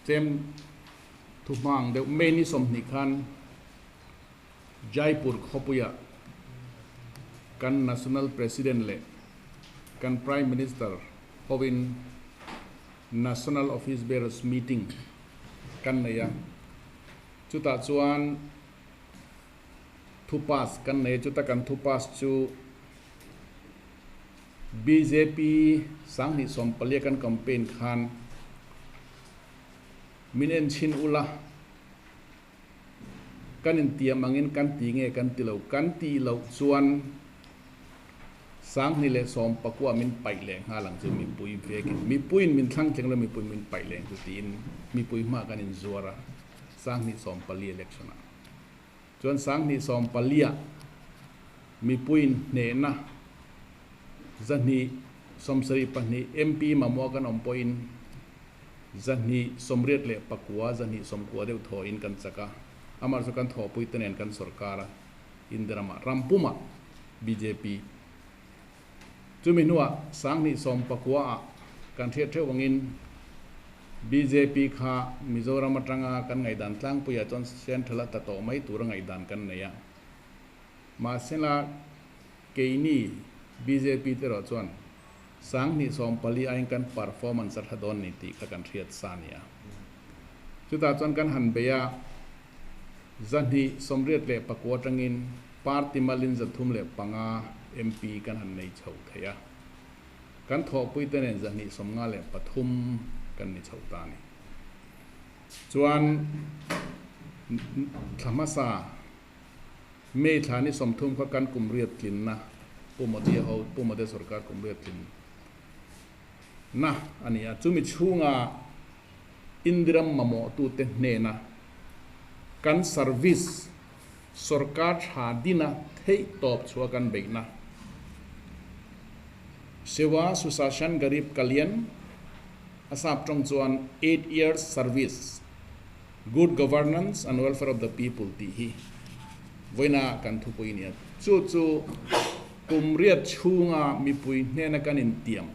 Tlem thuhmang deuh May ni 20 khan Jaipur khawpuia kan National President leh kan Prime Minister hovin National Office Bearers Meeting kan nei a, chutah chuan thu pass kan nei a, chuta kan thu pass chu bjp 2014 kan campaign khan min en chhin ula, kan intiam angin kan ti nge kan ti lo, kan tih loh chuan 2019 min paih leh nghal ang chu mipui vekin, mipuiin min thlang thleng lo mipui min paih leh ang chu tiin mipui hmaah kan inzuar a, 2014 election ah chuan 2014 ah mipuiin hnehna 272 MP mamawh kan awm pawhin 289, 290 deuh thawhin kan chak a, amaherawhchu kan thawhpuite nen kan sorkar a, India ramah rampumah bjp chumi hnuah 2019 ah kan hriat theuh angin bjp kha Mizoram atanga kan ngaihdan tlangpuiah chuan central a ta tawh mai tura ngaihdan kan nei a, mahsela keini bjp te erawh chuan 2014 aiin kan performance a tha dawn ni tih kha kan hriat sa a ni a. Chutah chuan kan han bei a, 289 atangin party malin 305 MP kan han nei chho thei a. Kan thawhpuite nen 253 kan ni chho ta a ni. Chuan thla hmasa May thla ni 30 kha kan kum riat tlinna Pu Modi ho Pu Modi sorkar kum riat tlin na a ni a. Chumi chhunga Indiram mamawhtute hnena kan service sorkar tha dina theih tawp chhuah kan beihna Sewa Susashan Garib Kalyan a sap tawng chuan 8 years service Good governance and welfare of the people tih hi vawiina kan thupui a ni a. Chu chu kum riat chhunga mipui hnena kan intiam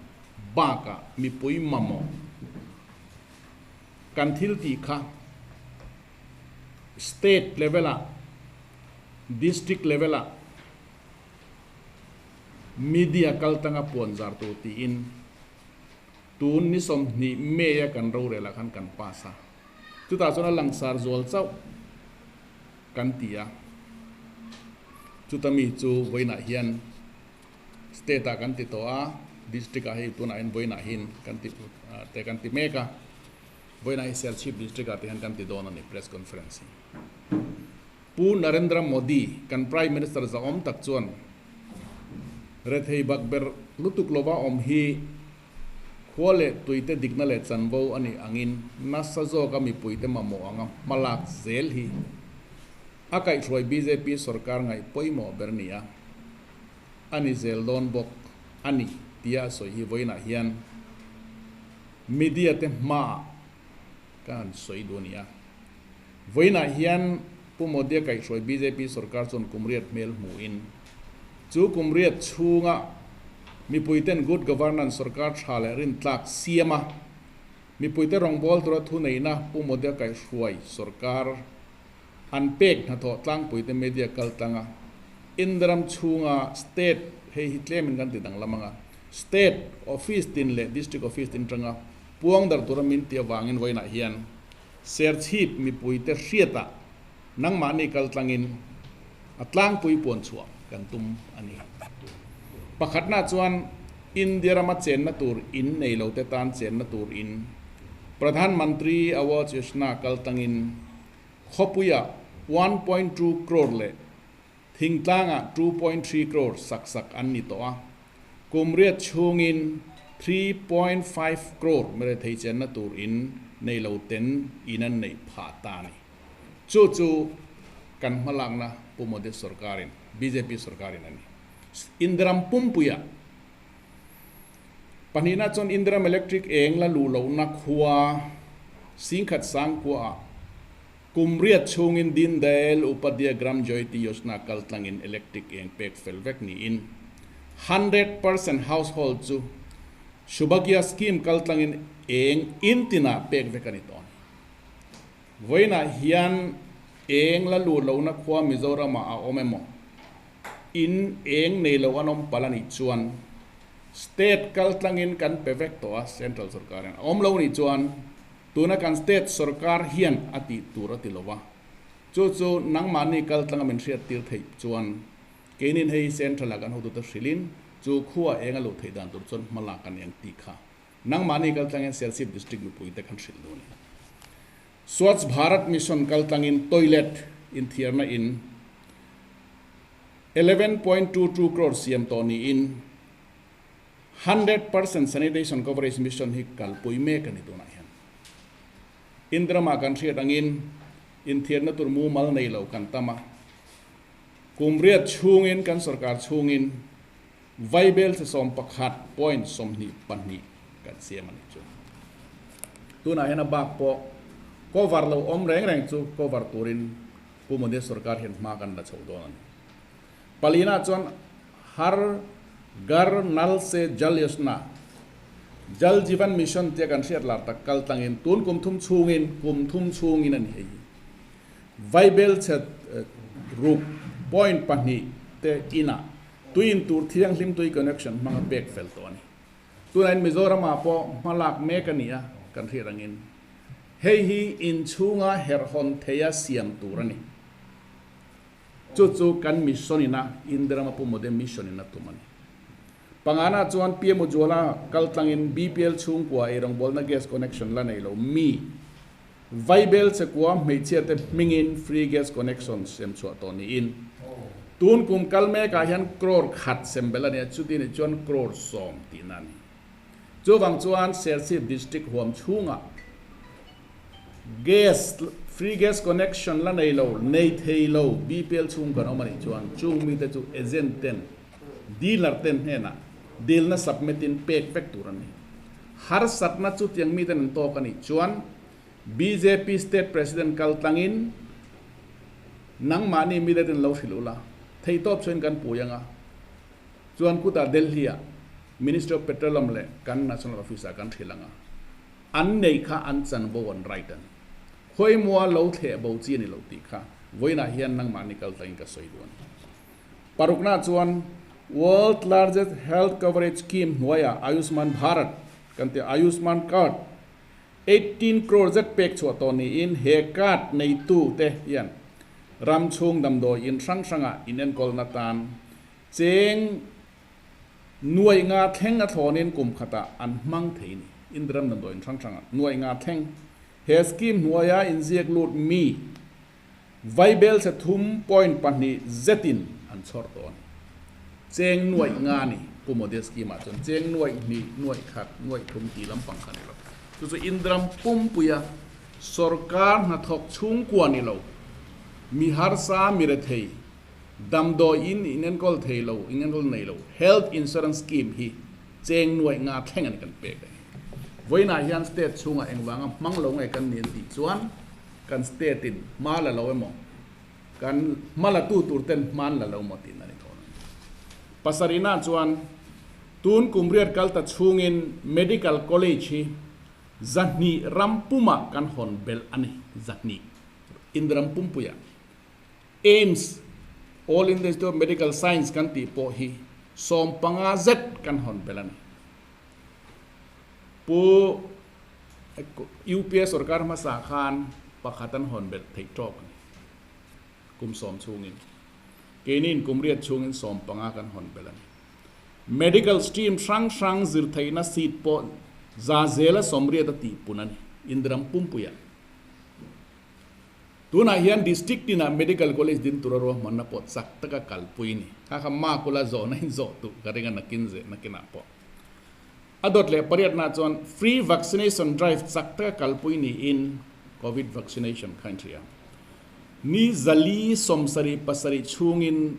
bakah mipui mamawh kan thil tih kha state level-ah, district level-ah media kaltanga puanzar tur tiin tun ni 20 May-a kan rorel-ah khan kan pass a. Chutah chuan a langsar zual chauh kan ti a, chuta mi chu vawiinah hian state ah kan ti tawh a, district ah hei tunah hian vawiinah hian kan ti te kan ti mek a, vawiinah hi Serchhip district ah te hian kan ti dawn a ni press conference hi. Pu Narendra Modi kan Prime Minister zahawm tak chuan rethei bakberh lutuk lova awm hi Khua leh tuite dikna leh chanvo a nih angin nasa zawka mipuite mamawh anga hmalak zel hi a kaihhruai bjp sorkar ngaih pawimawh ber ni a, a ni zel dawn bawk a ni tia a sawi hi vawiinah hian media te hmaah ka han sawi duh a ni a. Vawiinah hian Pu Modi-a kaihhruai bjp sorkar chuan kum riat hmel hmuhin chu kum riat chhunga mipuiten good governance sorkar tha leh rintlak siam a, mipuite rawngbâwl tura thuneihna Pu Modi-a kaihhruai sorkar an pek hnathawh tlangpuite media kaltlanga India ram chhunga state hei hi tlemin kan ti danglam anga state office tin leh district office tin tanga puang dar tura min ti avangin vawiinah hian Serchhip mipuite hriatah nangmahni kaltlangin a tlangpui puan chhuah kan tum a ni. Pakhatna chuan India rama chenna tur in nei lote tan chenna tur in Pradhan Mantri Awas Yojana kaltlangin khawpuiah 1.2 crore leh thingtlangah 2.3 crore sak sak an ni tawh a, kum riat chhungin 3.5 crore mirethei chenna tur in nei lo ten in an neih phah ta a ni. Chu chu kan hmalakna Pu Modi sorkarin, bjp sorkarin a ni. Indiram pumpuiah pahnihna chuan Indiram Electric eng la luh lohna khua singkhat sangkuaah kum riat chhungin Deen Dayal Upadhyay Gram Jyoti Yojana kaltlangin electric eng pek fel vek niin 100% household chu Saubhagya scheme kaltlangin eng in tinah pek vek a ni tawh a ni. Vawiinah hian eng la luh lohna khua Mizoramah a awm emaw, in eng nei lo an awm palh a nih chuan State kal tlangin kan pe vek tawh a, Central sorkar hian a awm lo nih chuan tuna kan State sorkar hian a tih tur a ti lo va, chu chu nangmahni kal tlanga min hriattir theih chuan keinin hei Central-ah kan hotute hrilhin chu khua eng a luh theih dan tur chuan hma lak a ni ang tih kha Nangmahni kaltlangin Serchhip District mipuite kan hrilh duh a ni. Swachh Bharat Mission kaltlangin toilet inthiarna in 11.22 crore siam tawh niin 100% sanitation coverage mission hi kalpui mek a ni tunah hian. Indrama kan hriat angin inthiarna tur mumal nei lo kan tam a, kum riat chhungin kan sorkar chhungin Vaibel thla 11.22 kan siam a nih chu. Tunah hian a bak pawh cover lo awm reng reng chu cover turin Pu Modi sorkar hian hma kan la chho dawn a ni. Palina chuan Har Ghar Nal Se Jal Yojana, Jal Jeevan Mission tia kan hriat lar tak kal tlangin tun kum thum chhungin kum thum chhungin a ni hei hi. Vaibel chhe ruk point pahnih te inah Tui in tur thianghlim tui connection hmanga pek fel tawh a ni. Tunah Mizoramah pawh hma lak mek a ni a, kan hriat angin hei hi inchhunga herhawn theia siam tur a ni. Chu chu kan mission ina Indirama Pu Modi mission in a tum a ni. Pangana chuan PM Ujjwala kaltlangin BPL chhungkua eirawngbawlna gas connection la nei lo mi Vaibel chekua hmeichhia te hmingin free gas connection sem chhuah tawh niin tun kum kal mekah hian crore khat sem belh a ni a, chuti nih chuan crore 10 tihna a ni. Chuvang chuan Serchhip District huam chhungah gas free gas connection la nei lo, nei thei lo BPL chhung kan awm a nih chuan chung mite chu agent ten, dealer ten hnenah dilna submit in pek vek tur a ni. Harsatna chutiang miten an tawk a nih chuan bjp State President kal tlangin nangmahni mite ten lo hrilh ula, theihtawp chuan kan pui anga, chuan kutah Delhi-ah Ministry of Petroleum leh kan National Office-ah kan hrilh anga, an neih kha an chanvo an right a ni. Khawimua lo thleh bo chi a ni lo tih kha vawiinah hian nangmahni kal tlangin ka sawi duh a ni. Parukna chuan World Largest Health Coverage Scheme hnuaiah Ayushman Bharat kan tih Ayushman Card 18 crore zet pek chhuah tawh niin he card neitu te hian ram chhung damdawi in hrang hrangah inenkawlna tan cheng nuaih nga thleng a thlawnin kum khatah an hmang thei ni. India ram damdawi in hrang hrangah nuaih nga thleng he scheme hnuaia inziak lut mi Vaibel chhe thum point pahnih zetin an chhawr tawh a ni. Cheng nuaih nga ni, Pu Modi scheme ah chuan cheng nuaih hnih, nuaih khat, nuaih thum tih lampang kha ni lo. Chu chu Indram pumpuia sorkar hnathawk chhungkua ni lo, mi harsa, mi rethei, damdawi in inenkawl thei lo, inenkawl nei lo, health insurance scheme hi cheng nuaih nga thleng a ni kan pek a ni. Vawiinah hian state chhungah engvanga hmang lo nge kan ni an tih chuan, Kan state in hma la lo emaw, kan hma la tu tur ten hma an la lo maw tihna a ni tawh lo. Pasarihna chuan tun kum riat kal ta chhungin Medical College hi 200 ram pumah kan hawn belh a ni, 200 in ram pumpuiah. AIIMS, All India Institute of Medical Science kan tih pawh hi 15 zet kan hawn belh a ni. Pu UPA sorkar hmasa khan pakhat an hawn belh theih tawk a ni. Kum 10 chhungin. Keiniin kum riat chhungin 15 kan hawn belh a ni. Medical stream hrang hrang zir theihna seat pawh za zela 80 a tihpun a ni. Indram pumpuiah. Tunah hian district tinah medical college din tura ruahmanna pawh chak taka kalpui a ni. Kha kha makula zawhna in zawh duh ka ring a nakin zeh nakinah pawh. A dawt leh pariatna chuan free vaccination drive chak taka kalpui niin Covid vaccination kha inhria. Ni 477 chhungin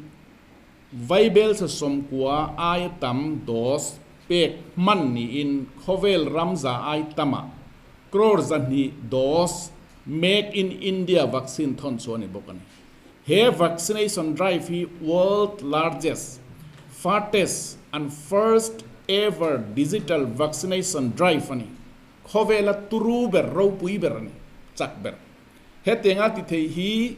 vaibel chhe 90 aia tam dose pek hman niin khawvel ram za ai tamah crore 200 dose Make in India vaccine thawn chu a ni bawk a ni. He vaccination drive hi world largest, fastest and first ever digital vaccination drive a ni. Khawvela turu ber, ropui ber a ni, chak ber. Hetianga ti thei hi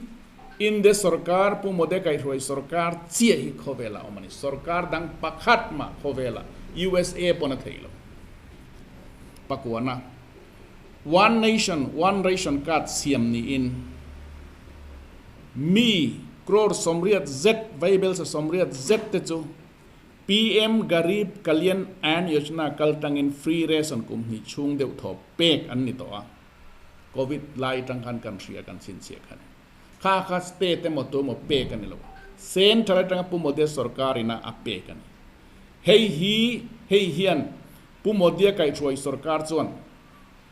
India sorkar, Pu Modi kaihhruai sorkar chiah hi khawvelah a awm a ni. Sorkar dang pakhat mah khawvelah USA pawn a thei lo. Pakuana, One Nation, One Ration Card siam niin mi crore 80 zet, vaibelsa 80 zet te chu PM Garib Kalyan Ann Yojana kal tangin free ration kum hnih chhung deuh thaw pek an ni tawh a. Covid lai atang khan kan hria kan chhinchhiah kha ni. Kha kha state emaw tu emaw pek a ni lo. Central atanga Pu Modi-a sorkar ina a pek a ni. Hei hi hei hian Pu Modi-a kaihhruai sorkar chuan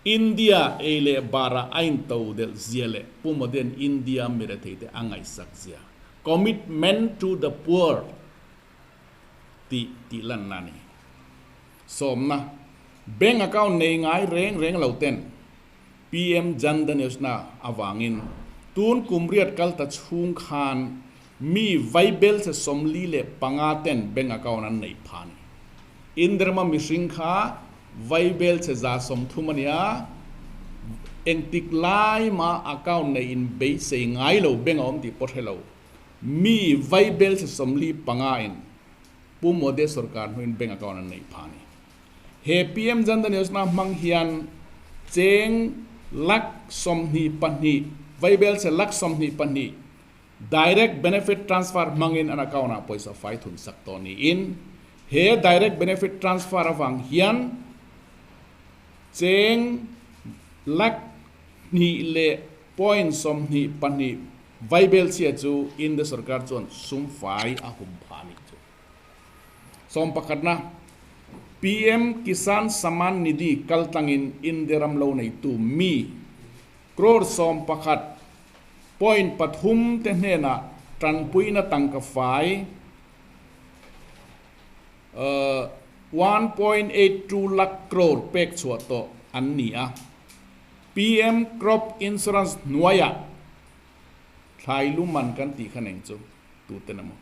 India ei leh barah a into delh zia leh Pu Modi-a'n India miretheite a ngaihsak zia, commitment to the poor, tih tih lanna a ni. Sawmna, Bank account nei ngai reng reng lo ten PM Jan Dhan Yojana avangin tun kum riat kal ta chhung khan mi vaibelchhe 45 ten bank account an neih pha a ni. Inderma mihring kha vaibelchhe 130 a nia, engtik lai mah account nei in beisei ngai lo bank a awm tih pawh hre lo. Mi vaibelchhe 45 in Pu Modi sorkar hnuin bank account an neih phah a ni. He PM Jan Dhan Yojana hmang hian cheng lakh 22, vaibelchhe lakh 22 direct benefit transfer hmangin an account ah pawisa fai thun sak tawh niin he direct benefit transfer avang hian cheng lakh hnih leh point 22 Vaibelchhia chu India sorkar chuan sum fai a hum phah a nih chu. Sawmpakhatna, PM Kisan Samman Nidhi kal tlangin India ram lo neitu mi crore 11.3 te hnenah tanpuina tangka fai 1.82 lakh crore pek chhuah tawh an ni a. PM Crop Insurance hnuaiah thlai lu man kan tih kha neng chu tuten emaw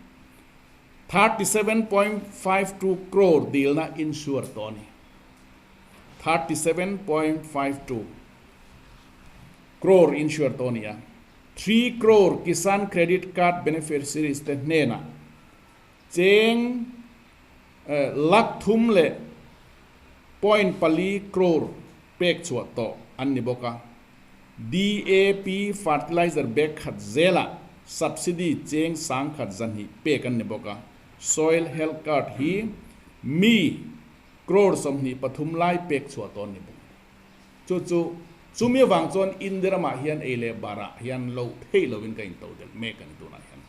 37.52 crore dilna insure tawh a ni. 37.52 crore insure tawh a ni a. 3 crore Kisan Credit Card beneficiaries te hnenah cheng lakh thum leh point pali crore pek chhuah tawh an ni bawk a. DAP fertilizer bag khat zelah subsidy cheng 1,200 pek an ni bawk a. Soil Health Card hi mi crore 23 lai pek chhuah tawh an ni bawk. Chu chu chumi avang chuan India ramah hian ei leh barah hian loh theih lovin ka into delh mek a ni tunah hian.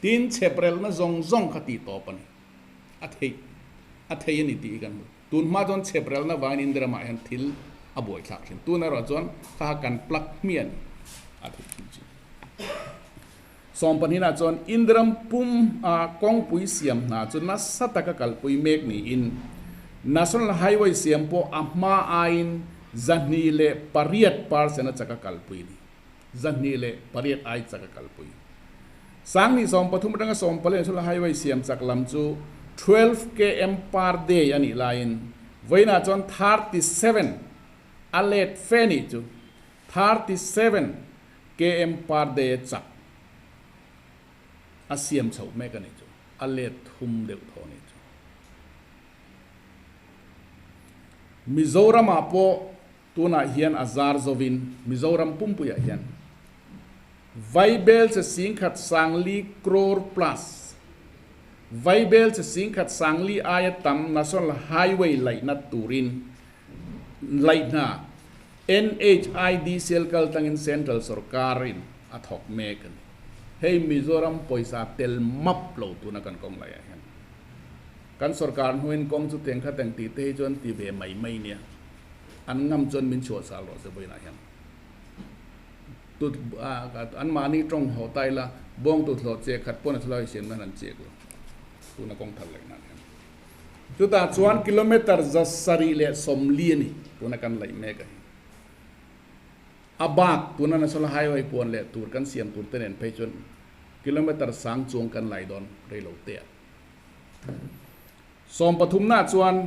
Tin, chheprelna zawng zawng kha tih tawp a ni. A theih a thei a ni tih hi kan hmu. Tun hma chuan chheprelna vangin India ramah hian thil a buaithlak thin. Tun erawh chuan kha kha kan plug hmiah a ni a theih thin chu. Sawmpahnihna chuan India ram pum a kawngpui siam hna chu nasa taka kalpui mek niin National Highway siam pawh a hma aiin 28% a chak a kalpui a ni. 28 ai chak a kalpui. 2013 atanga 14 National Highway siam chak lam chu 12 km per day a nih laiin vawiinah chuan 37 a let fe nih chu 37 km per day a chak a siam chhoh mek a nih chu a let thum deuh thaw a nih chu. Mizoramah pawh Tunah hian a zar zovin Mizoram pumpuiah hian Vaibelchhe singkhat sangli crore plus Vaibelchhe singkhat sangli aia tam National Highway laihna turin laihna NHIDCL kal tlangin Central sorkarin a thawk mek a ni. Hei Mizoram pawisa tel map lo tuna kan kawng laiah hian kan sorkar hnuin kawng chu teng kha teng tih te hi chuan ti ve mai mai nia. An ngam chuan min chhuah sal rawh se vawiinah hian tut an mahni tawng haw ta ila bawng tut hlawh che khat pawn a thilai siam nan an chek lo tuna kawng thar leh nan hian chutah chuan kilometer 740 a ni tuna kan laih mek a hi a bak tuna national highway puan leh tur kan siam tur te nen phei chuan kilometer sang chuang kan lai dawn reilo te ah. Sawmpathumna chuan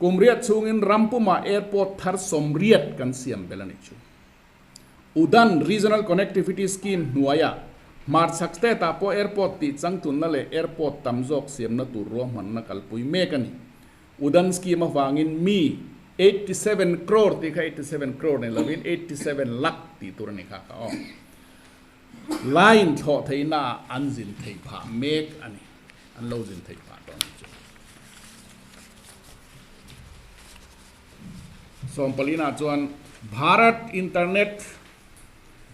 kum riat chhungin ram pumah airport thar 80 kan siam belh a nih chu. Udan Regional Connectivity Scheme hnuaiah hmarchhak state-ah pawh airport tih changtlunna leh airport tam zawk siamna tur ruahmanna kalpui mek a ni. Udan scheme avangin mi 87 crore tih kha 87 crore ni lovin 87 lakh tih tur a ni kha ka aw. Line thlawh theihnaah an zin theih phah mek a ni. An lo zin theih phah tawh a ni chu. Sawmpalina chuan Bharat Internet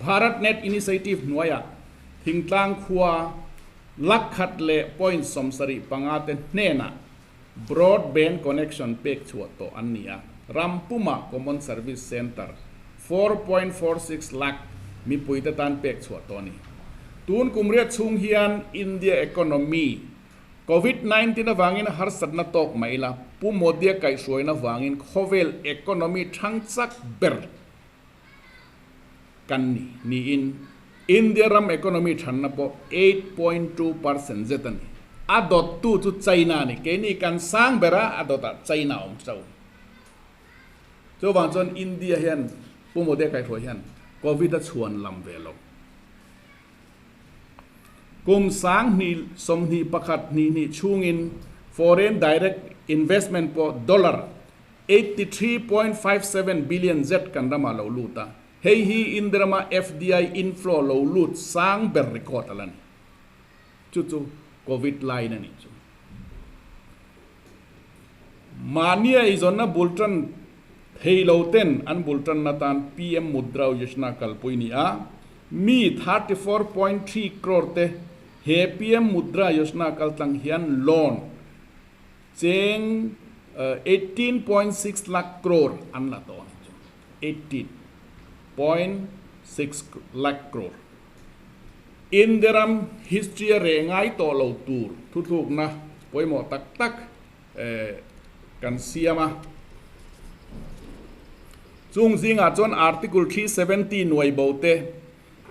Bharat Net Initiative hnuaiah thingtlang khua lakh khat leh point 75 te hnenah broadband connection pek chhuah tawh an ni a, ram pumah Common Service Centre 4.46 lakh mipuite tan pek chhuah tawh a ni. Tun kum riat chhung hian India economy Covid 19 avangin harsatna tawk mai ila, Pu Modi-a kaihhruaina vangin khawvel economy thang chak ber kan ni niin India ram economy thanna pawh 8.2% zet a ni. A dawttu chu China a ni. Keini kan sang ber a, a dawtah China a awm tho. Chuvang chuan India hian Pu Modi-a kaihhruai hian Covid a chhuan lam ve lo. Kum 2021 hnih hnih chhungin foreign direct investment pawh dollar 83.57 billion zet kan ramah lo lut a, hei hi India rama FDI inflow lo lut sang ber record a la ni. Chu chu Covid laiin a nih chu. Mahnia eizawnna bul tan thei lo ten an bul tanna tan PM Mudra Yojana kalpui ni a, mi 34.3 crore te he PM Mudra Yojana kaltlang hian loan cheng 18.6 lakh crore an la tawh a ni chu, 18.6 lakh crore. India ram history a reh ngai tawh lo tur thuthlukna pawimawh tak tak kan siam a. Chung zingah chuan Article 370 nuai bo te,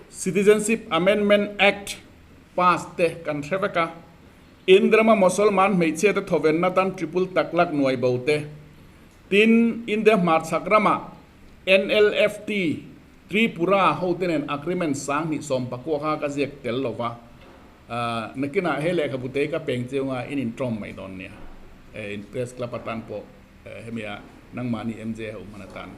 Citizenship Amendment Act pass te kan hre vek a. India rama Mosolman hmeichhia te thawvenna tan Triple Talaq nuai bo te, tin India hmarchhak ramah NLFT Tripura hote nen agreement 2019 kha ka ziak tel lo va, nakinah he lehkhabu te hi ka peng chiang a, in intawm mai dawn nia. In press club atan pawh hemia nangmahni MJ ho hman atan.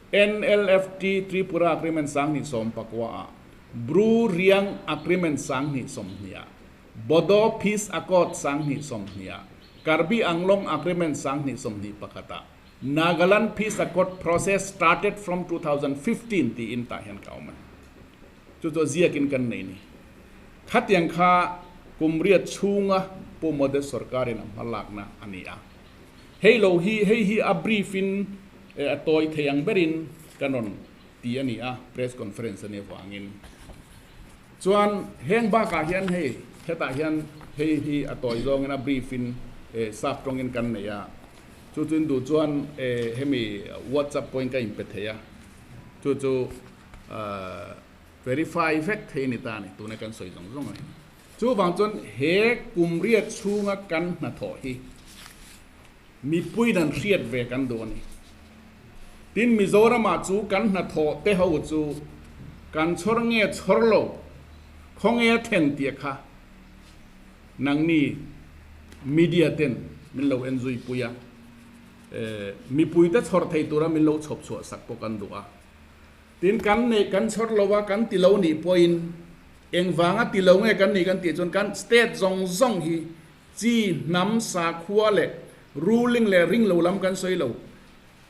NLFT Tripura agreement 2019 ah, Bru Riang agreement 2020 ah, Bodo Peace Accord 2020 ah, Karbi Anglong agreement 2021 ah, Nagaland Peace Accord process started from 2015 tiin tah hian ka awm a ni. Chu chu ziakin kan nei ni. Khatiang kha kum riat chhunga Pu Modi sorkarin a hma lakna a ni a. Hei lo hi, hei hi a brief in a tawi thei ang berin kan rawn ti a ni a, press conference a nih avangin. Chuan heng bakah hian hei hetah hian hei hi a tawi zawngin a brief in sap tawngin kan nei a. Chu chu in duh chuan hemi WhatsApp pawhin ka inpe thei a, chu chu verify vek thei a ni ta a ni, tuna kan sawi zawng zawng a ni. Chuvang chuan he kum riat chhunga kan hnathawh hi mipuiin an hriat ve kan duh a ni. Tin, Mizoramah chu kan hnathawh te ho chu kan chhawr nge chhawr lo, khawnge a thlen tih kha Nangni media ten min lo en zui pui a, mipuite chhawr thei tura min lo chhawp chhuah sak pawh kan duh a. Tin, kan neih kan chhawr lo a, kan ti lo nih pawhin engvanga ti lo nge kan nih kan tih chuan kan state zawng zawng hi chi, hnam, sakhua leh ruling leh ring lo lam kan sawi lo.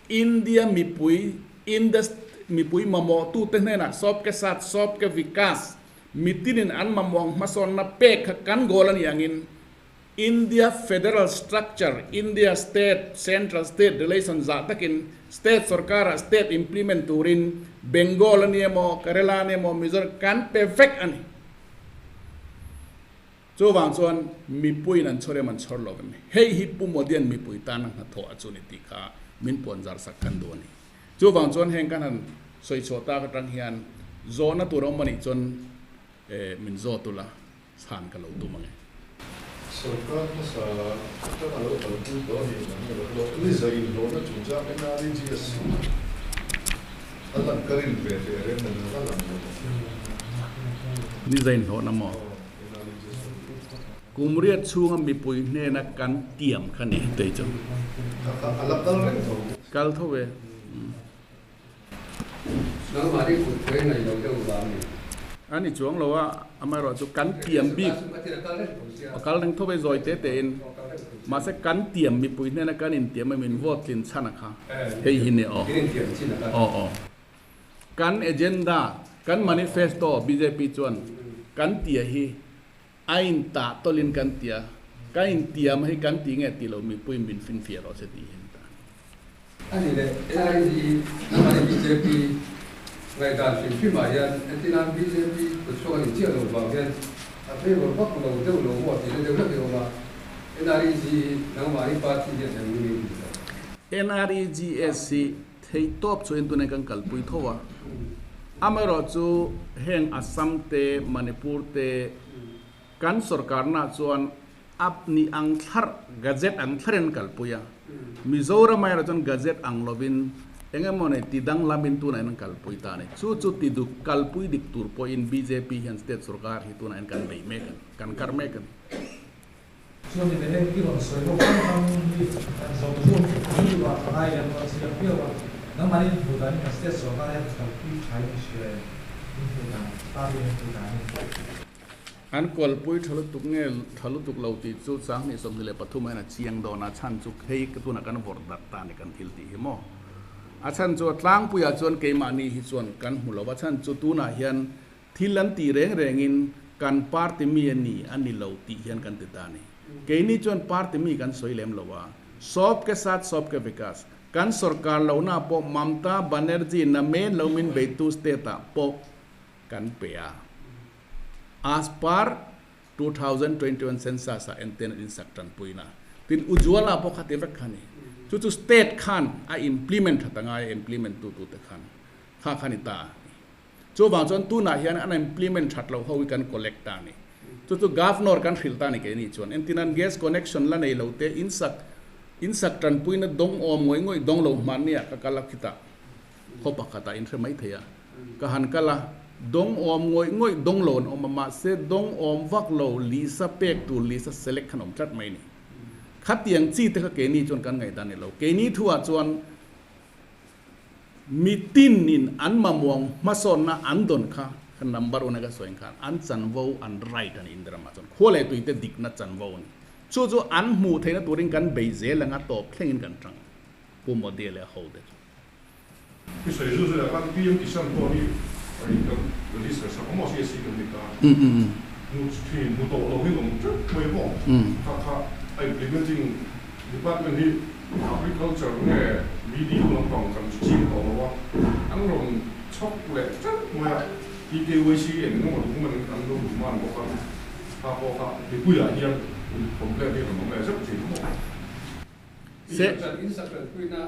India mipui, Indus mipui mamawhtute hnenah sawp ke sat, sawp ke vikas, Mitinin an mamawh hmasawnna pek kha kan goal a nih angin India federal structure, India state, central state relation zah takin state sorkarah state implement turin Bengal a ni emaw, Kerala a ni emaw, Mizoram kan pe vek a ni. Chuvang chuan mipuiin an chhawr em an chhawr lo em? Hei hi Pu Modian mipui tana hnathawh a chu ni tih kha min puanzar sak kan duh a ni. Chuvang chuan heng kan han sawi chhuah tak atang hian zawhna tur a awm a nih chuan min zawt ula chhan ka lo tum ang e. Sorkar hmasa atang a lo kalpui tawh a nih ang emaw pawh ni zai inhlawhna chungchang NREGS A lan ka rin ve teh reng a ni a lang lo. Ni zain hlawhna maw? Kum riat chhunga mipui hnena kan tiam kha ni tei chu. A la kal reng tho. Kal tho e. Nangmah hi kut pawh i ngaih loh deuh vang ni. A ni chuang lo a, amaherawhchu kan tiam bik a kal reng tho e zawi te te in. Mahse kan tiam mipui hnena kan intiam a min vote tlin chhan a kha hei hi ni aw. Aw aw. Kan agenda, kan manifesto bjp chuan kan tia hi a intah tawlhin kan tia, kan intiam hi kan ti nge ti lo mipui min finfiah rawh se tih hi a ni ta. A ni leh NID nangmahni bjp ngaihdan hrim hrimah hian entirnan bjp kutchhuak a nih chiah loh vang hian a favour vak lo deuh lo maw tihna deuh hlek hi a awm a, NREG hi nangmahni party hian eng nge tih loh? NREGS hi theihtawp chuan tunah kan kalpui tho a, amaherawhchu heng Assam te, Manipur te kan sorkarna chuan Ap ni ang thlarh, Gazette ang thlarin kalpui a. Mizoram erawh chuan Gazette ang lovin eng emaw nei ti danglamin tunah hian an kalpui ta a ni. Chu chu ti duk kalpui dik tur pawhin bjp hian state sorkar hi tunah hian kan bei mek a ni, kan kar mek a ni. Chuan i beheng i rawn sawi ho hrang hrang hi kan zawm zawm hi rilru ah ka ngai lem lo a chiang viau a. Nangmahni inhmuh danin kan state sorkar hian kalpui tha in i hria em? Inhmuh dan, party in inhmuh danin. An kualpui tha lutuk nge tha lutuk lo tih chu 2023 ah hian a chiang dawn a, chhan chu hei ka tunah kan vawrh darh ta a ni kan thil tih hi maw. A chhan chu a tlangpuiah chuan keimahni hi chuan kan hmu lo a, chhan chu tunah hian thil an tih reng rengin kan party mi a ni a ni lo tih hian kan ti ta a ni. Keini chuan party mi kan sawi lem lo a, Sawp ke sat sawp ke vikas, kan sorkar lohna pawh Mamta Banerjee namen lo min beitu state ah pawh kan pe a. As per 2021 census ah enten an insak tanpuina tin Ujjwala pawh kha ti vek kha a ni. Chu chu state khan a implement that angai a implement tu tu te khan kha kha ni ta a ni. Chuvang chuan tunah hian an implement that loh ho hi kan collect ta a ni. Chu chu governor kan hrilh ta a ni keini chuan entin an gas connection la nei lo te insak insak tanpuina dawng awm ngawih ngawih dawng lo hmanni ah ka kal a khitah khaw pakhatah inhre mai thei a. Ka han kal a, dawng awm ngawih ngawih dawng lo an awm a, mahse dawng awm vak lo Lisa pek tur Lisa select khan awm tlat mai ni. Khatiang chi te kha keini chuan kan ngaihdan ni lo. Keini thu ah chuan mitin in an mamawng hmasawnna an dawn kha kha number one a ka sawi ang khan an chanvo an right a ni India ramah chuan khua leh tui te dikna chanvo a ni. Chu chu an hmuh theihna turin kan bei zel ang a tawp thlengin kan tang Pu Modi leh a ho te chu. I sawi zui zui ah khan PM Kisan pawh hi a in kan register sak awm a CSC kan ni ta. Hmu thin, hmu tawh lo hi awm teuh mai maw? Kha kha a implementing department hi agriculture nge BDO lampang kan ching tawh lo a, an rawn chhawk leh teuh mai a, EKYC eng emaw document an lo demand bawk a, kha pawh kha mipuiah hian complaint hi rawn awm leh zeuh thin maw? Se. Insatanpuina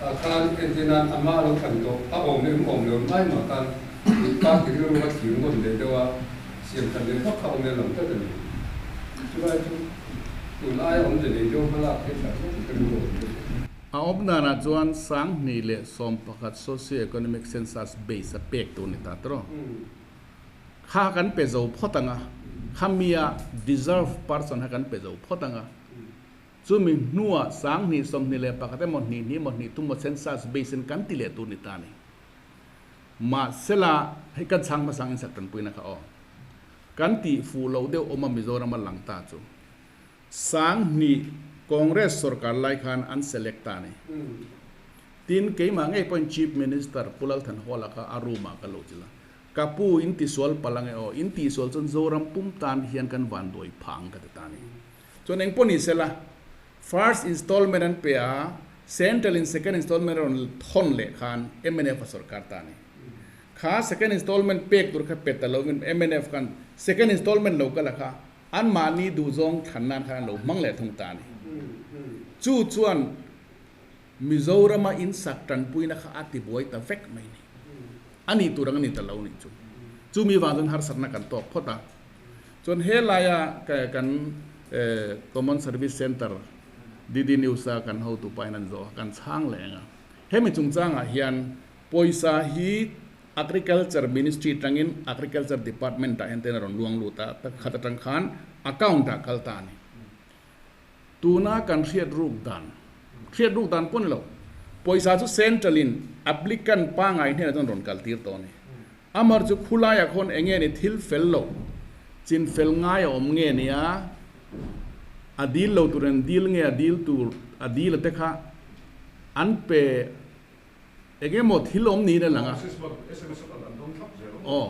ah khan entirnan ama lo thlan tawh a awm leh awm lo mai mah khan party rilru a thlir ngawn leh deuh a, siam that leh vak kha awm leh lang tlat a ni. Chulai chu tun aia awmze nei deuh hmalak theih that vak ka rilru a awm deuh. A awm danah chuan 2011 Socio-Economic Census base a pek tur ni ta tawh. Kha kan pe zo phawt ang a, khamia deserve person kha kan pe zo phawt ang a. Chumi hnuah 2021 emaw hnih hnih emaw hnih thum emaw census base in kan ti leh tur ni ta a ni. Mahsela hei kan chhang hmasa ang insak tanpuina kha aw. Kan tih fuh loh deuh awm a Mizoram a lang ta chu. 2000 Congress sorkar lai khan an select ta a ni. Tin keimah ngei pawhin Chief Minister Pu Lalthanhawla kha a room ah ka lo chilh a. Ka pu in tisual palh ang e aw, in tihsual chuan Zoram pum tan hian kan vanduai phah ang ka ti ta a ni. Chuan eng pawh ni sela, first installment an pe a, central in second installment a rawn thawn leh khan mnf a sorkar ta a ni. Kha second installment pek tur kha pe ta lovin mnf khan second installment lo kal a kha anmahni duhzawng thlan nan khan an lo hmang leh thung ta a ni. Chu chuan Mizorama insak tanpuina kha a tibuai ta vek mai ni. A nih tur ang a ni ta lo nih chu. Chumi vang chuan harsatna kan tawk phawt a. Chuan helaia kan Common Service Centre DD News a kan hotu pa in an zawh a, kan chhang leh eng a. Hemi chungchangah hian Pawisa hi Agriculture Ministry tangin Agriculture Department ah hian ten a rawn luang lut a, khat atang khan account ah kal ta a ni. Tuna kan hriat ruk dan, hriat ruk dan pawh ni lo, pawisa chu Central in applicant pangai hnenah chuan rawn kal tir tawh a ni. Amar chu khulaiah khawn enge ni thil fel lo, chin fel ngai a awm nge nia, a dil lo tur an dil nge a dil tur a dil a te kha an pe eng emaw thil awm niin a lang a. Aw.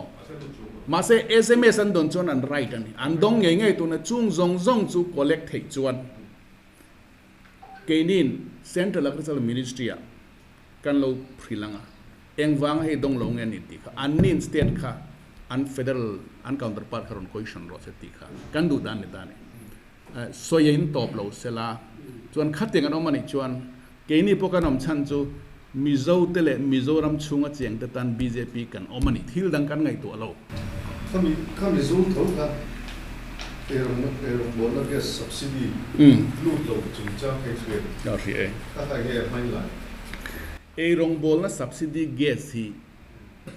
Mahse sms an dawn chuan an right a ni. An dawng ngei ngei tuna chung zawng zawng chu collect theih chuan keiniin Central Agriculture Ministry ah kan lo hrilh ang a, engvanga hei dawng lo nge ni tih kha anniin state kha an federal an counterpart kha rawn question rawh se tih kha kan duh dan ni ta a ni. Sawi a in tawp lo sela chuan khatiang an awm a nih chuan keini pawh kan awm chhan chu Mizo te leh Mizoram chhunga cheng te tan bjp kan awm a ni, thil dang kan ngaihtuah lo. Khami khami zum tho kha eirawng eirawngbawlna gas subsidy lut lo chungchang kha i hria em? Ka hria e. Ka kha enge a hmain lai? Eirawngbawlna subsidy gas hi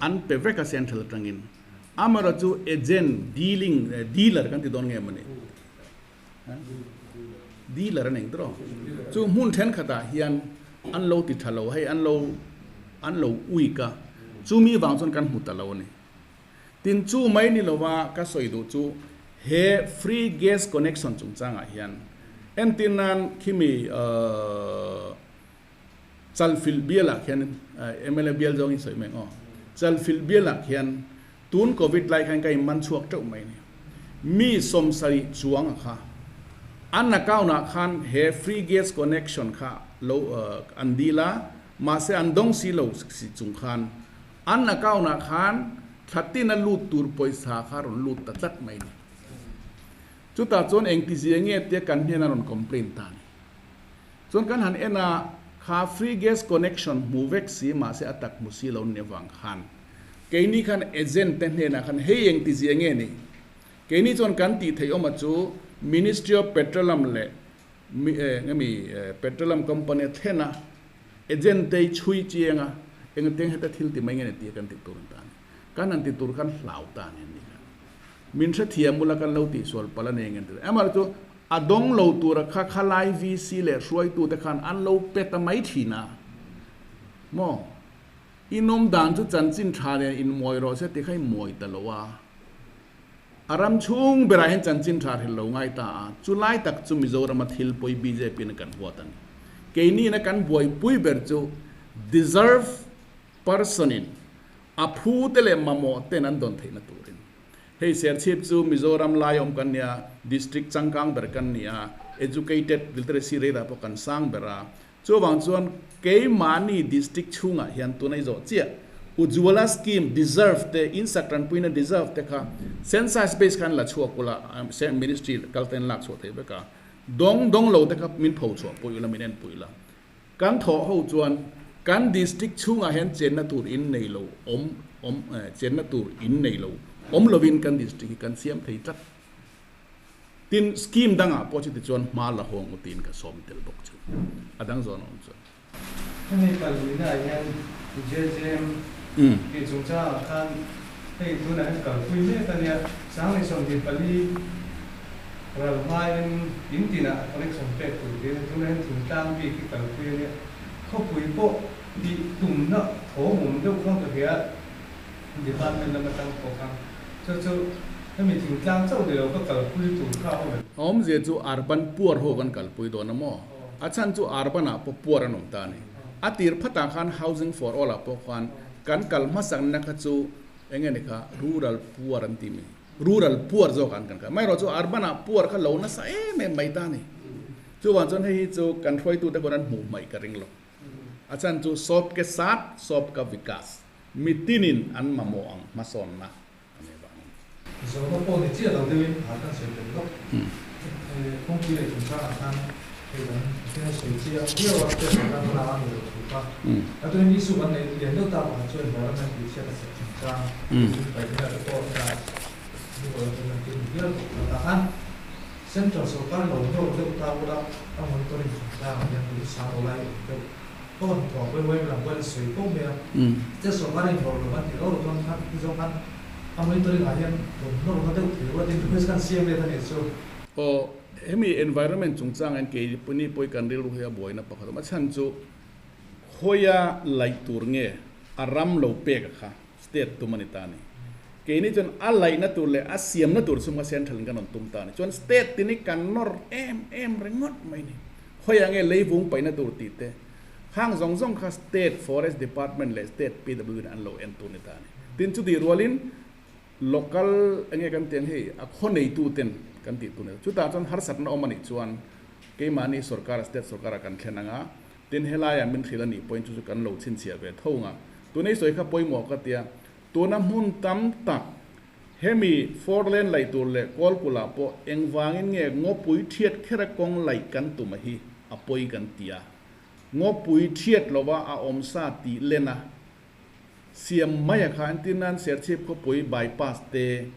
an pe vek a central atangin. Amaherawhchu chu agent dealing dealer kan ti dawn nge mawni? Dealer a nei tawh. Chu hmun thenkhatah hian an lo ti tha lo, hei an lo an lo uik a, chumi vang chuan kan hmu ta lo a ni. Tin chu mai ni lova ka sawi duh chu he free gas connection chungchangah hian entir nan khimi Chalfilh bialah khian mla bial zawngin sawi mai ang aw. Chalfilh bialah khian tun covid lai khan ka inman chhuak teuh mai a ni. Mi sawmsarih chuang a kha an account ah khan he free gas connection kha lo an dil a, mahse an dawng si lo si chung khan an account ah khan thla tin a lut tur pawisa kha rawn lut ta tlat mai a ni. Chutah chuan engtizia nge tia kan hnena rawn complain ta a ni. Chuan kan han en a, kha free gas connection hmu vek si mahse a tak hmu si lo ni avang khan keini khan agent te hnenah khan hei eng ti zia nge ni? Keini chuan kan tih theih awm a chu Ministry of Petroleum leh nge mi Petroleum company a thlen a, agent te hi chhui chiang a, engteng heta thil ti mai nge ni tih kan tih tur an ta a ni. Kan han ti tur khan hlau ta a ni an ni kha. Min hrethiam ula kan lo tihsual palh a nei nge an ti. Amaherawhchu A dawng lo tura kha khalai VC leh hruaitute khan an lo pe ta mai thin a maw? Inawm dan chu chanchin tha nen inmawi rawh se ti kha i mawi ta lo a. A ram chhung berah hian chanchin tha hril lo ngai ta a, chu lai tak chu Mizorama thil pawi bjp in a kan huat a ni. Keini in a kan buaipui ber chu deserve person in a phu te leh mamawh ten an dawn theihna turin. Hei Serchhip chu Mizoram lai awm kan nia, district changkang ber kan ni a, educated literacy rate ah pawh kan sang ber a. Chuvang chuan keimahni district chhungah hian tuna i zawh chiah Ujjwala scheme deserve te, insak tanpuina deserve te kha census base khan la chhuak ula, ministry kal ten lak chhuah thei vek a. Dawng dawng lo te kha min pho chhuah pui ula, min en pui ula. Kan thawh ho chuan kan district chhungah hian chenna tur in nei lo awm awm chenna tur in nei lo awm lovin kan district hi kan siam thei tlat. Tin, scheme dangah pawh chuti chuan hma la hawng u tiin ka sawm tel bawk chu. A dang zawn a awm chuan. Hemi kalpuina ah hian JJM tih chungchangah khan hei tunah hian kalpui mek a nia, 2024 Ral hmain in tinah connection pek tur hi tunah hian thingtlang bik hi kalpui a nia. Khawpui pawh tih tumna thawm awm deuh khan ka hria department lam atang pawh khan chu chu hemi thingtlang chauh ni lo ka kalpui tur kha a awm em? Awmzia chu urban poor ho kan kalpui dawn a maw? A chhan chu urban ah pawh poor an awm ta a ni. A tir phatah khan housing for all ah pawh khan kan kal hmasakna kha chu eng nge ni kha rural poor an ti mai. Rural poor zawk an kan kha. Amaherawhchu chu urban ah poor kha lo nasa em em mai ta a ni. Chuvang chuan hei hi chu kan hruaitute kaw'n an hmuh hmaih ka ring lo. A chhan chu sawp ke sat, sawp ka vikas. Mitinin an mamawh ang hmasawnna a nei vang a ni. Zawhna pawh ni chiah lo deuhin phah kan sawi tel lawk. Kawngpui leh chungchangah khan hei kan thil sawi chiah viau a, paper kan lak a ni lo thu kha. A tunin issue kan neih lian deuh tak pakhat chu environment tih chhiat a sak chungchang paihna te pawh hetah Google atangin an tin viau tawh kha ta khan Central sorkar lo nawr deuh ta ula a monitoring chungchangah hian tui sang aw lai awm deuh. Ka rawn thawh pawhin YMA lam pawhin an sawi fo mai a, state sorkar a inrawlh lo an tih rau rau chuan khan ti zawng khan a monitoring ah hian rawn nawrna deuh thei ula tin request khan siam let a nih chu. Aw, hemi environment chungchang hian kei ni pawhin kan rilru hi a buaina pakhat awm a chhan chu khawia laih tur nge a ram lo pek a kha state tum a ni ta a ni. Keini chuan a laihna tur leh a siamna tur chhunga central in kan rawn tum ta a ni. Chuan state tin hi kan nawr em em ringawt mai a ni. Khawiah nge leivung paihna tur tih te, hang zawng zawng kha state forest department leh state PW in an lo en tur ni ta a ni. Tin chutih rualin local enge kan tih ang hei a khaw neitu ten kan tih tur ni ta. Chutah chuan harsatna awm a nih chuan keimahni sorkar state sorkar ah kan thlen ang a, tin helaiah min hrilh a nih pawhin chu chu kan lo chhinchhiah ve tho ang a. Tuna i sawi kha pawimawh ka tia, tuna hmun tam tak Hemi four lane laih tur leh Kawlkulh-ah pawh engvangin nge ngawpui thiat khera kawng laih kan tum a hi a pawi kan ti a. Ngawpui thiat lova a awm sa tih len a siam mai a kha entir nan Serchhip khawpui bypass te,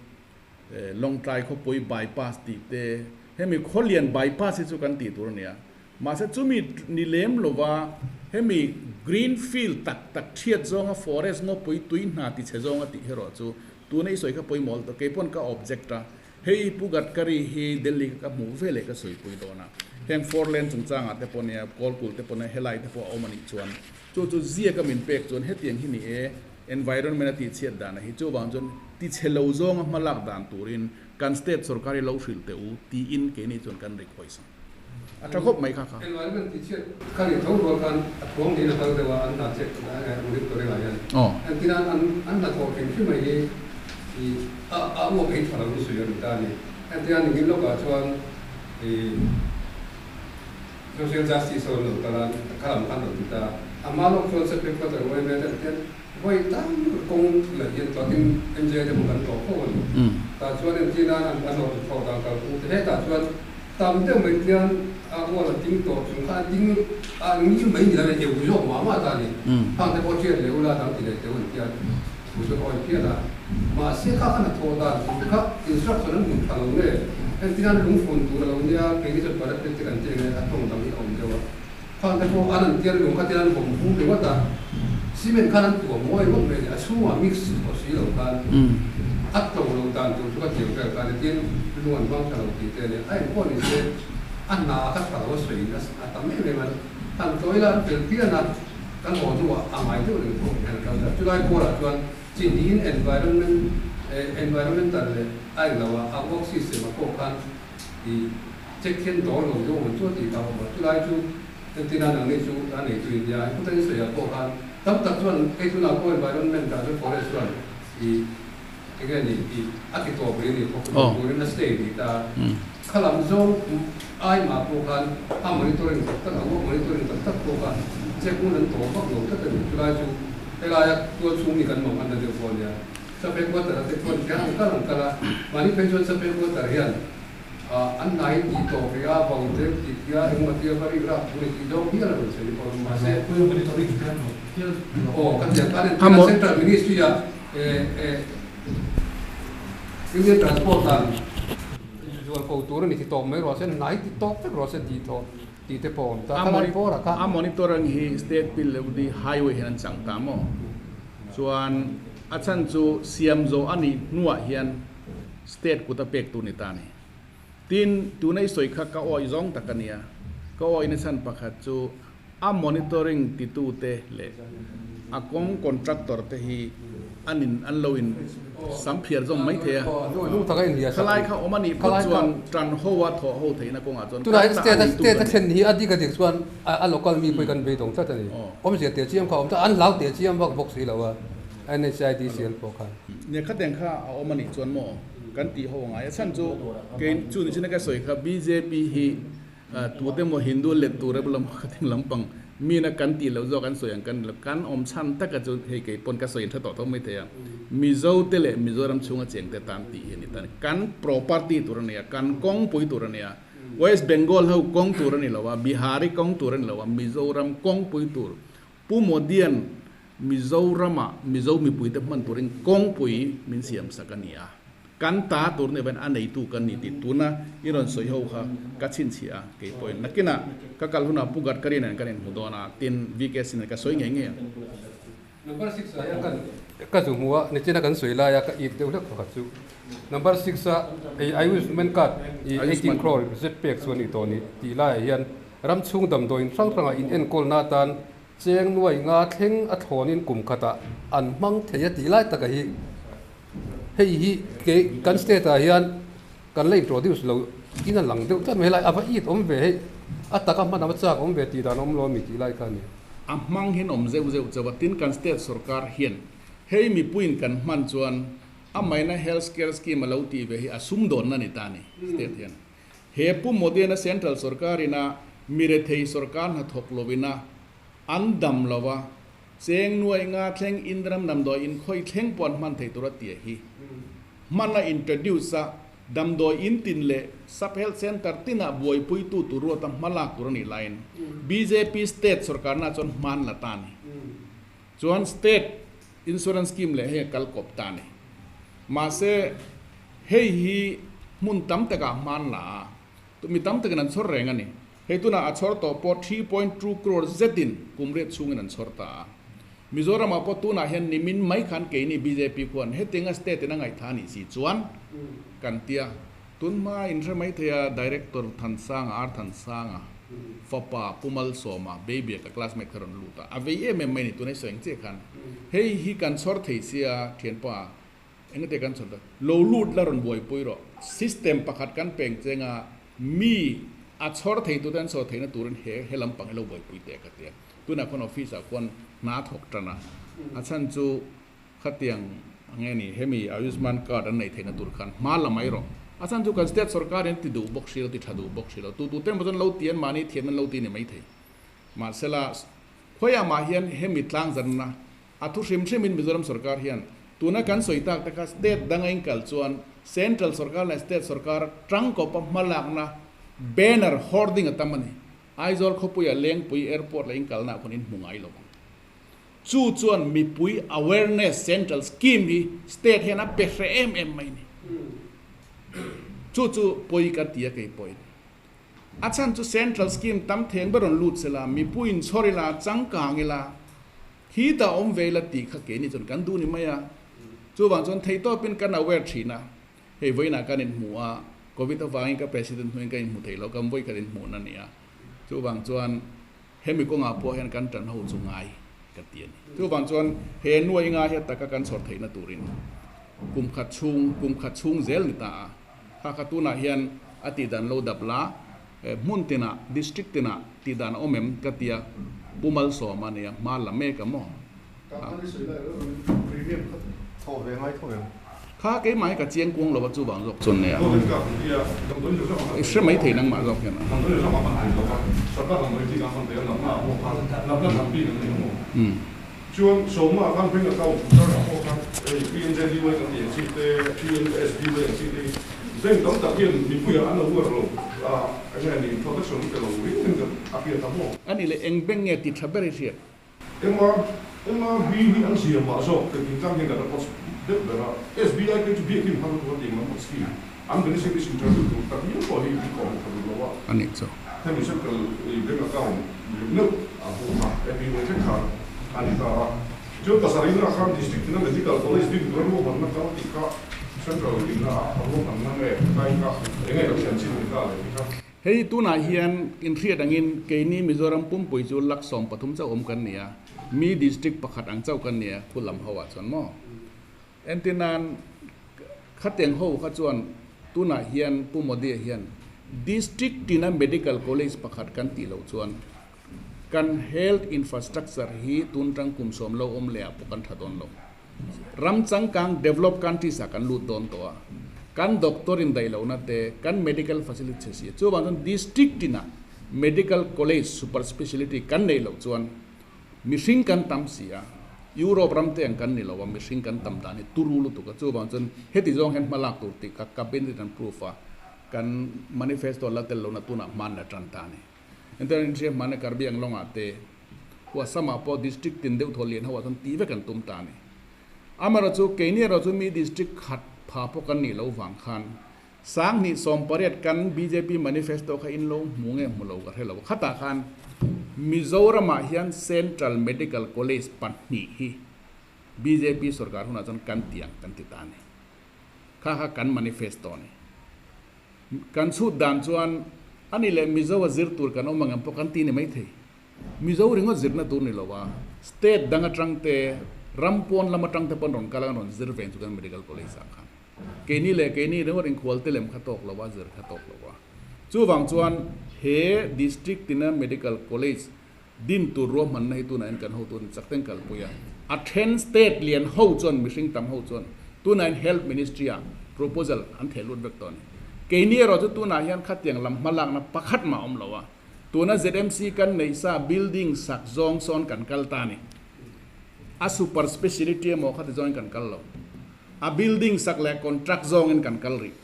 Lawngtlai khawpui bypass tih te, hemi Khawlian bypass hi chu kan tih tur a ni a. Mahse chumi ni lem lova hemi green field tak tak thiat zawnga forest ngawpui tui hna ti chhe zawnga tih erawh chu tuna i sawi kha pawimawh tawh. Kei pawn ka object a, hei Pu Gadkari hi Delhi kha ka hmuh ve leh ka sawipui dawn a, heng four lane chungchangah te pawh nia, Kawlkul te pawh nia, helai te pawh a awm a nih chuan chu chu ziaka min pek chuan hetiang hi ni e, environment a tihchhiat dan a hi chuvang chuan tichhe lo zawnga hma lak dan turin kan state sorkar hi lo hrilh teh u tiin keini chuan kan request ang. A tha khawp mai kha kha. Environment tih chhiat kha nih tho rual khan a thuang niin a kal deuh a, an hna check monitoring ah hian entir an an hnathawh hrim hrim mai hi ih a a uap ei tha lo ni sawi a ni ta a ni. Entir an ningin lawkah chuan ih social justice ho an lo kal a, kha lam khan rawn ti ta a, a hma lawk chuan Supreme Court a ruai vel deuh hian vawi tam kawng leh hian tawtin NJ te pawh kan tlawh fo a ni. Tah chuan entir nan an an rawn thawh dan kalphung te hetah chuan Tam deuh mai tian a ual a ding tawh chung kha a ding a ngil mai ni lo e, eu zawk mah mah ta a ni. Khang te pawh ṭiat leh ula dang ti leh teuh an tia thu chu awi phian a. Mahse kha khan a thawh dan tur kha instruction an hmu ṭha lo nge, entirnan lungfun tur a lo nia, keini chuan parapet te kan ti ang e, a tawng dang hi a awm deuh a. Khang te pawh an an tian lung kha tian an vawm hung ringawt a, cement khan an tuam ngawi ngawt mai a ni, a chhungah mix aw si lo khan a to lo dan tur chu ka tiang vel khan tin lung an hmang tha lo tih te a ni, a engpawh ni se a hna kha tha lo a sawi in a tam em em a, han tawih la an fel phian a, kan haw hnuah a ngai deuh reng thawk hian a kal ta, chulai kawlah chuan chi hnihin environment environmental leh a englo a a work system ah pawh khan I check hian dawr lo zawng ang chu a tih ta awm a, chulai chu entir a nangni chu a neitu in nia, heng in sawi ah pawh khan tam tak chuan hei tunah pawh environment ah chuan forest chuan i enge ni i a ti tawp rih a ni, thawk lo turin a stay rih ta a, kha lam zawng ai mah pawh khan a monitoring tak tak a work monitoring tak tak pawh kha check ngun an tawh vak lo tlat a ni, chulai chu helaia tual chhung mi kan mang an la deuh pawh a nia. Sub headquarter a te chuan khian an kal an kal a, mahni phei chuan sub headquarter hian an hna hi tih tawp rih a, vau tlem tih tih a, engmaw tia va rik rak thu ni tih zawng hial a rawn sawi pawh a, mahse aw ka tiang khan entir a Central Ministry ah Union Transport dan zual ko tur a ni ti tawp mai rawh se, an hna hi ti tawp vek rawh se tih tawh tih te pawh a awm ta, khalai bawr ah kha. A monitoring hi State PWD Highway hian an chang ta maw? Chuan a chhan chu siam zawh a nih hnuah hian state kut a pek tur ni ta a ni. Tin, tuna i sawi kha ka awih zawng tak a nia. Ka awihna chhan pakhat chu a monitoring titute leh a kawng contractor te hi an in an lo in sam phiar zawng mai thei a. Khalai kha awm a nih phawt chuan tan ho a thawh ho theihna kawngah chuan kan ta a neitu kan ni. Hi a dik a dik chuan a local mi pawh hi kan beidawng tlat a ni. Awmzia teh chiam kha a awm tlat, an hlau teh chiam vak bawk si lo a, NHIDCL pawh khan. Nia khateng kha a awm a nih chuan maw kan tih ho angai a chhan chu kei chu ni chin a ka sawi kha bjp hi tute maw Hindu let tur emaw lam khateng lampang mi na kan tih loh zawk an sawi ang kan lo kan awm chhan taka chu hei kei pawn ka sawi in tha tawh tho mai thei a Mizo te leh Mizoram chhunga cheng te tan tih hi a ni ta kan property tur a nia kan kawngpui tur a nia. West Bengal ho kawng tur a ni lo a, Bihari kawng tur a ni lo a, Mizoram kawngpui tur Pu Modian Mizorama Mizo mipuite hman turin kawngpui min siam sak a ni a. Kan ta tur ni lovin a neitu kan ni tih tuna i rawn sawi ho kha ka chhinchhiah a, kei pawhin nakinah ka kal hunah Pu Gadkari nen kan inhmu dawn a, tin VKC nen ka sawi ngei ngei ang. Number six ah hian kan ka zu hmu a, nichina kan sawi laia ka it deuh hlek pakhat chu number six a ei Ayushman card i 18 crore zet pek chu a nih tawh ni tih laiah hian ram chhung damdawiin hrang hrangah inenkawlna atan cheng nuai nga thleng a thlawnin kum khatah an hmang thei a tih lai taka hi Hei hi kei kan state ah hian kan la introduce lo in a lang deuh tlat mai helai a va it awm ve hei a taka hman a va chak awm ve tih dan a awm lo a mi tih lai kha a ni. A hmang hian awm zeuh zeuh chauh a, tin kan state sorkar hian hei mipuiin kan hman chuan a maina health care scheme a lo tih ve hi a sumdawnna ni ta a ni state hian. He Pu Modi-ana central sorkarin a mirethei sorkar hnathawk lovin a an dam lo a, Cheng nuai nga thleng Indram damdawi in khawi thleng pawh an hman thei tur a tia hi. Hman a introduce a, damdawi in tin leh sub health center tinah buaipuitu tur ruata hma lak tur a nih laiin bjp state sorkarna chuan hman la ta a ni. Chuan state insurance scheme leh hei a kal kawp ta a ni. Mahse hei hi hmun tam takah hman la a, mi tam takin an chhawr reng a ni. Hei tunah a chhawr tawh pawh 3.2 crore zetin kum riat chhungin an chhawr ta a. Mizoramah pawh tunah hian nimin mai khan keini bjp khuan hetinga state in a ngaihthah a nih si chuan kan tia. Tun hma inhre mai thei a Director Thansanga, R Thansanga fapa Pu Malsawma baby a ka classmate kha rawn lut a, a vei em em mai ni tuna i sawi ang chiah khan hei hi kan chhawr thei sia thianpa Engate kan chhawn ta? Lo lut la rawn buaipui rawh. System pakhat kan peng cheng a, mi a chhawr thei tute an chhawr theihna turin he he lampang hi lo buaipui teh ka ti a. Tunah khuan office ah khuan hna a thawk tan a, a chhan chu khatiang nge ni hemi Ayushman card an neih theihna tur khan hma la mai rawh. A chhan chu kan state sorkar in ti duh bawk si lo, ti tha duh bawk si lo. Tu tu te emaw chuan lo ti an mahni thiam an lo ti ni maithei. Mahsela khawiah mah hian hemi tlangzarna A thu hrim hrimin Mizoram sorkar hian tuna kan sawi tak te kha state danga inkal chuan central sorkar leh state sorkar tangkawpa hmalakna banner hoarding a tam a ni. Aizawl khawpuia Lengpui airport leh inkalna ah khawn in hmu ngai lo ang. Chu chuan mipui awareness central scheme hi state hian a pe hreh em em mai a ni. Chu chu pawi ka ti a kei pawhin. A chhan chu central scheme tam theng ber rawn lut sela, mipui inchhawr ila, changkang ila, Khi ta awm ve ila tih kha keini chuan kan duh ni mai a. Chuvang chuan theihtawpin kan aware thin a. Hei vawiinah kan inhmu a, Covid avangin ka President hnuaiin ka inhmu thei lo, kan vawi khat inhmuhna a ni a. Chuvang chuan hemi kawngah pawh hian kan tan ho chu ngai ka ti a ni. Chuvang chuan he nuai nga hi a taka kan chhawr theihna turin kum khat chhung, kum khat chhung zel ni ta a. Kha kha tunah hian a tihdan lo dap la. Hmun tinah, district tinah tih dan a awm em ka tia, Pu Malsawma a nia, hma la mek a maw? Kha keimah hi ka chiang kuang lo a chuvang zawk chuan nia. I hre mai thei nangmah zawk hian a. A nih leh eng bank nge ti tha ber i hriat? A nih chu. A ni ta a. Chuan pasarihna ah khan District ina Medical College din tura ruahmanna kal tih kha Central inna ah a ruahmanna nge kai kha eng nge kan thiam chin ni ta le tih kha. Hei tunah hian inhriat angin keini Mizoram pumpui chu lakh 13 chauh awm kan ni a, mi district pakhat ang chauh kan ni a khu lam ho ah chuan maw. Entirnan khateng ho kha chuan tunah hian Pu Modi-a hian district tina Medical College pakhat kan tih loh chuan Kan health infrastructure hi tun tang kum sawm lo awm leh ah pawh kan tha dawn lo. Ram changkang developed countries ah kan lut dawn tawh a. Kan doctor in daih lohna te, kan medical facilities hi chuvang chuan district tin ah medical college super speciality kan neih loh chuan mihring kan tam si a, Europe ram te ang kan ni lo a, mihring kan tam dan hi turu lutuk a, chuvang chuan heti zawng hian hmalak tur tih kha cabinet an proof a, kan manifesto la tel lohna tunah hman la tan ta a ni. Entirna in hria hmana Karbi Anglong ah te, Huasam ah pawh district tin deuh thaw lian ho ah chuan tih vek an tum ta a ni. Amaherawhchu keini erawh chu mi district khat pha pawh kan nih loh vang khan 2018 kan bjp manifesto kha in lo hmu nge hmu lo ka hre lo. Khatah khan Mizoramah hian Central Medical College pahnih hi bjp sorkar hunah chuan kan ti ang kan ti ta a ni. Kha kha kan manifesto a ni. Kan chhut dan chuan a ni leh Mizo a zir tur kan awm ang em pawh kan ti ni maithei. Mizo ringawt zirna tur ni lo a, state dang atang te, ram pawn lam atang te pawn rawn kal a, rawn zir ve chu kan Medical College ah khan. Keini leh keini ringawt inkhual te lem kha tawk lo a, zir kha tawk lo a. Chuvang chuan he district tina Medical College din tur ruahmanna hi tunah hian kan hotu an chak teng kalpui a. A then state lian ho chuan mihring tam ho chuan tunah hian Health Ministry ah proposal an theh lut vek tawh a ni. Keini erawh chu tunah hian khatiang lam hmalakna pakhat mah a awm lo a. Tuna ZMC kan neih sa building sak zawng sawn kan kal ta a ni. A super speciality emaw khati zawngin kan kal lo. A building sak leh contract zawngin kan kal rih.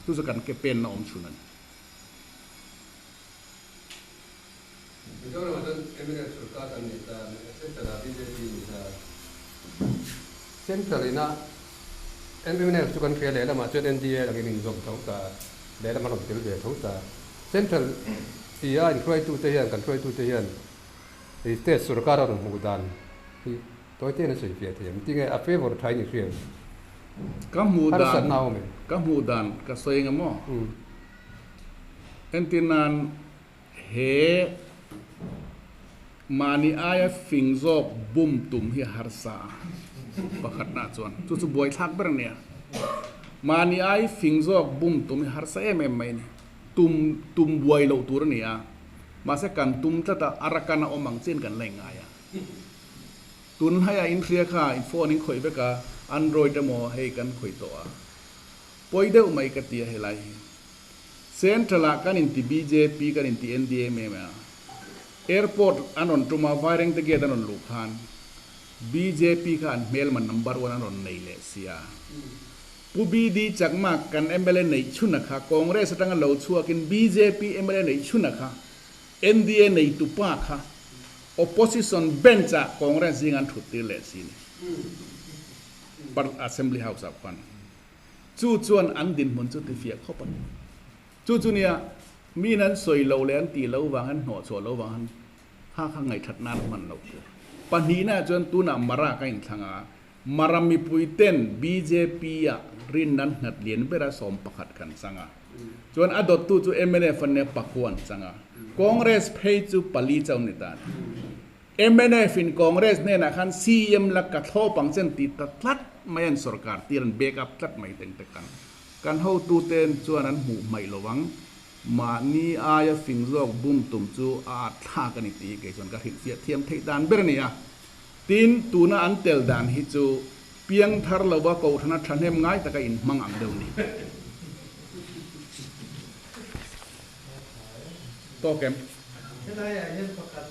Chu chu kan ke penna awm chhun a ni. Mizoram ah chuan MNF sorkar kan nei ta, Central ah bjp ni ta. Central ina MNF chu kan hria lehlamah chuan NDA angin inzawm tho ta, lehlam an rawn tel ve tho ta. Central tia inhruaitute hian, kan hruaitute hian hei state sorkar a rawn hmuh dan hi tawi te in a sawi fiah thei em? Tinge a favour tha in i hria em? Ka hmuh dan, ka hmuh dan ka sawi eng emaw? Entir nan he mahni aia fing zawk bum tum hi a harsa a, pakhatna chuan chu chu buaithlak ber a nia. Mahni ai fing zawk bum tum hi harsa em em mai a ni. Tum tum buai loh tur a ni a, mahse kan tum tlat a, Arakan a awm ang chian kan la ingai a. Tunlaiah inhria kha in phone in khawih vek a, Android emaw hei kan khawih tawh a. Pawi deuh mai ka ti a helai hi. Central ah kan inti bjp kan inti NDA em em a. Airport an rawn tum a, Vairengte gate an rawn luh khan bjp kha an hmelma number one an rawn nei leh sia. Pu BD Chakma kan mla neih chhun a kha Congress atanga lo chhuakin bjp mla neih chhun a kha NDA neitupa kha opposition bench ah Congress zing an thut tir leh si ni. Assembly house ah khuan. Chu chuan an dinhmun chu tifiah khawp a ni. Chu chu nia, miin an sawi lo leh an tih lo vang, an hnawhchhuah lo vang han kha kha ngaihthat nan a hman loh tur. Pahnihna chuan tunah Mara ka inthlang a, Mara mipui ten bjp ah rin an nghat lian ber a 11 kan chang a. Chuan a dawttu chu mnf an nia pakua an chang a. Congress phei chu pali chauh ni ta a ni. Mnf in Congress hnenah khan CM la ka thlawp ang chen tih ta tlat mai an sorkar tir an back up tlat mai teng te khan kan hotuten chuan an hmuh hmaih lo ang. Mahni aia fing zawk bum tum chu a at thlak a ni tih hi kei chuan ka hrilhfiah thiam theih dan ber a ni a. Tin, tuna an tel dan hi chu piang thar lova kohhrana thahnem ngai taka inhmang ang deuh ni. Tawk em? Helaiah hian pakhat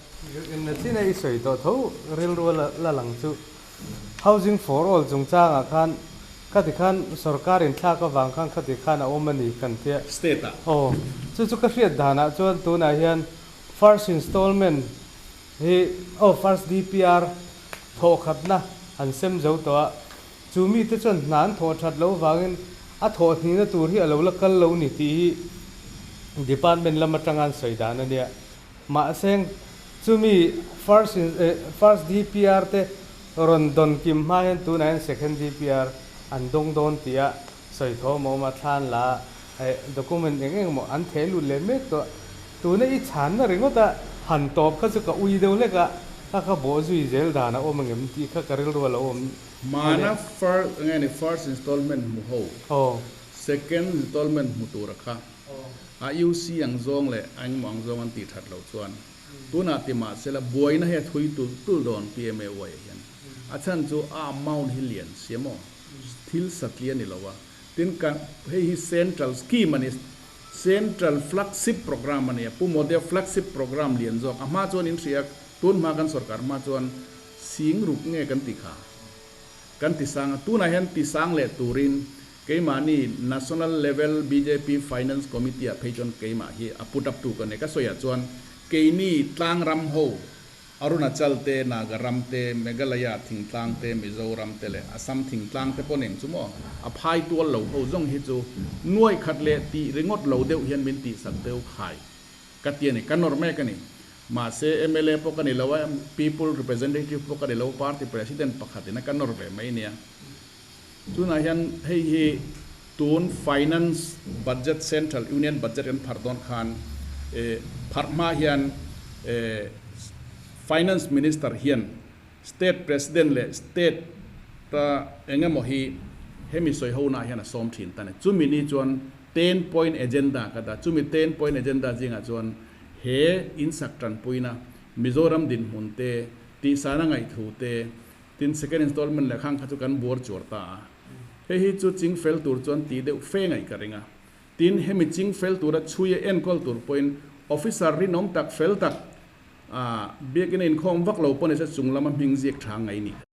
na chin a i sawi tawh tho rilru la lang chu Housing for All chungchangah khan khati khan sorkar inthlak avang khan khati khan a awm a ni kan tia. State ah. Aw, chu chu ka hriat danah chuan tunah hian first installment hi aw first DPR thawhkhatna an sem zo tawh a, chu mite chuan hna an thawh that loh vangin a thawh hnihna tur hi a lo la kal lo ni tih hi department lam atanga an sawi dan a nia. Mahse, chumi first first DPR te rawn dawn kim hma hian tunah hian second DPR an dawng dawn tih a sawi tho maw awm a, thlan la document eng eng maw an theh lut leh mek tawh. Tuna i chhanna ringawt a han tawp kha chu ka ui deuh hlek a, kha kha bawh zui zel dan a awm angem tih kha ka rilru a lo awm Mana first enge ni first installment hmu ho, second installment hmu tura kha a UC ang zawng leh a engemaw ang zawng an tih that loh chuan tunah ti mah sela buaina hi a thui tulh tulh dawn PMAY ah hian a chhan chu a amount hi lian si emaw thil satli a ni lo a tin kan hei hi central scheme a ni central flagship program a ni a Pu Modi-a flagship program lian zawk a hma chuan in hria tun hma kan sorkar hma chuan sing ruk nge kan ti kha kan ti sang a tunah hian ti sang leh turin Keimahni National Level bjp Finance Committee ah phei chuan keimah hi a put up tu ka nei. Ka sawiah chuan keini tlang ram ho Arunachal te, Nagaram te, Meghalaya thingtlang te, Mizoram te leh Assam thingtlang te pawh nen chu maw a phai tual lo ho zawng hi chu nuai khat leh tih ringawt lo deuh hian min tihsak deuh khai ka ti a ni, ka nawr mek a ni. Mahse mla pawh ka ni lo a, People Representative pawh ka ni lo, Party President pakhatin a ka nawr ve mai nia. Tunah hian hei hi tun Finance Budget Central Union Budget kan pharh dawn khan pharh hma hian Finance Minister hian State President leh State ta eng emaw hi hemi sawi ho naah hian a sawm thin ta a ni. Chumi ni chuan ten point agenda ka dah. Chumi ten point agenda zingah chuan he insak tanpuina Mizoram dinhmun te, tihsana ngaihthu te, Tin, second installment leh khang kha chu kan buar chuar ta a. Hei hi chu ching fel tur chuan tih deuh fe ngaih ka ring a. Tin, hemi ching fel tura chhui a enkawl tur pawhin officer rinawm tak fel tak, biakina inkhawm vak lo pawh ni se chung lama hming ziak tha ngai nih.